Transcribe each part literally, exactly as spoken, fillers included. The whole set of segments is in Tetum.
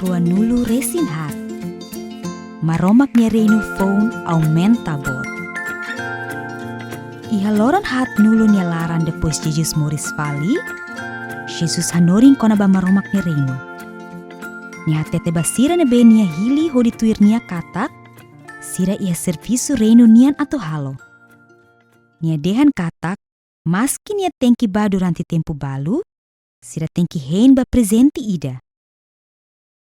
Ruanulu-resin-haat. Maromak nia Reinu foun aumenta boot. Iha loron haatnulu nia laran depois Jesus moris fali, Jesus hanorin kona-ba Maromak nia Reinu. Nia hatete ba sira ne'ebé nia hili hodi tuir nia katak sira iha servisu Reinu nian atu halo. Nia dehan katak, maski nia tenke bá durante tempu balu, sira tenke hein ba prezente ida.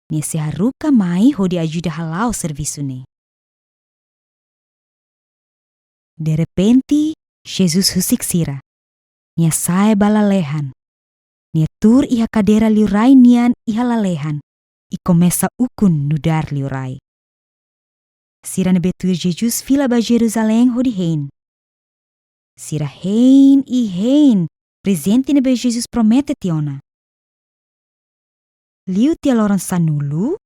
Nia sei haruka mai hodi ajuda hala'o servisu ne'e. Derrepente, Jesus husik sira. Nia sa'e ba lalehan. Nia tuur iha kadeira liurai nian iha lalehan, i komesa ukun nu'udar liurai. Sira ne'ebé tuir Jesus fila ba Jerusalém hodi hein. Sira hein i hein prezente ne'ebé Jesus promete tiha ona. Liu tiha loron sanulu,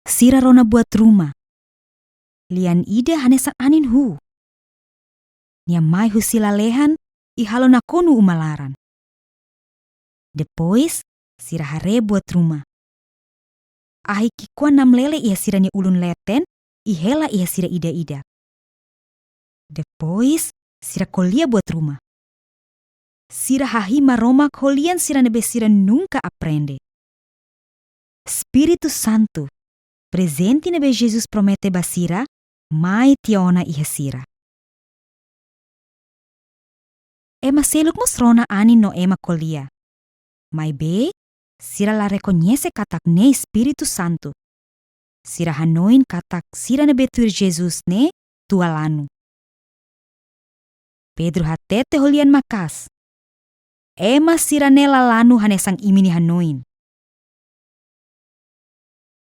sira rona buat ruma. Lian ida hanesan anin huu. Nia mai husi lalehan i halo nakonu uma laran. Depois, sira haree buat ruma. Ahi ki'ikoan namlele iha sira-nia ulun leten, i hela iha sira ida-idak. Depois, sira ko'alia buat ruma. Sira hahi'i Maromak ho lian sira ne'ebé sira nunka aprende. Espíritu Santu, prezente ne'ebé Jesus promete ba sira, mai tiha ona iha sira. Ema seluk mós rona anin no ema ko'alia. Maibé, sira la rekoñese katak ne'e Espíritu Santu. Sira hanoin katak sira ne'ebé tuir Jesus ne'e tua lanu. Pedro hatete ho lian maka'as: Ema sira-ne'e la lanu hanesan imi-nia hanoin.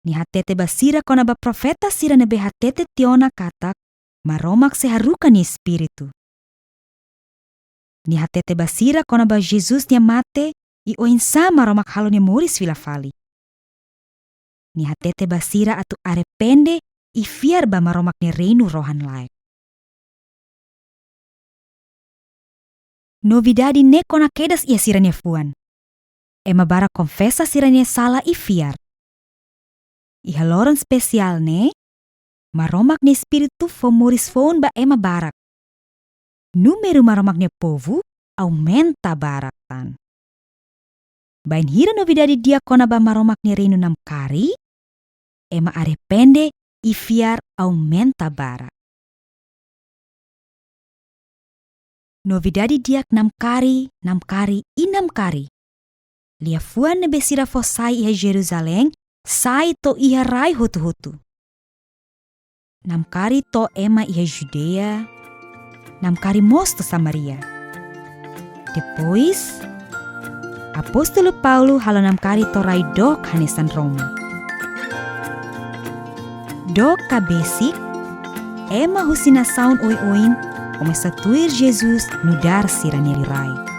Nia hatete ba sira kona-ba profeta sira ne'ebé hatete tiha ona katak Maromak sei haruka nia Espíritu. Nia hatete ba sira kona-ba Jesus nia mate i oinsá Maromak halo nia moris fila fali. Nia hatete ba sira atu arrepende i fiar ba Maromak nia Reinu rohan-laek. Novidade ne'e kona kedas iha sira-nia fuan. Ema barak konfesa sira-nia sala i fiar. Iha loron espesiál ne'e, Maromak nia Espíritu fó moris foun ba ema barak. Númeru Maromak nia povu aumenta barak tan. Bainhira novidade di'ak kona-ba Maromak nia Reinu namkari, ema arrepende i fiar aumenta barak. Novidade di'ak namkari, namkari i namkari. Liafuan ne'ebé sira fó sai iha Jerusalém, sai to'o iha rai hotu-hotu. Namkari to'o ema iha Judeia, namkari mós to'o Samaria. Depois, Apóstolu Paulo halo namkari to'o rai dook hanesan Roma. Dook ka besik, ema husi nasaun oioin komesa tuir Jesus nu'udar sira-nia liurai.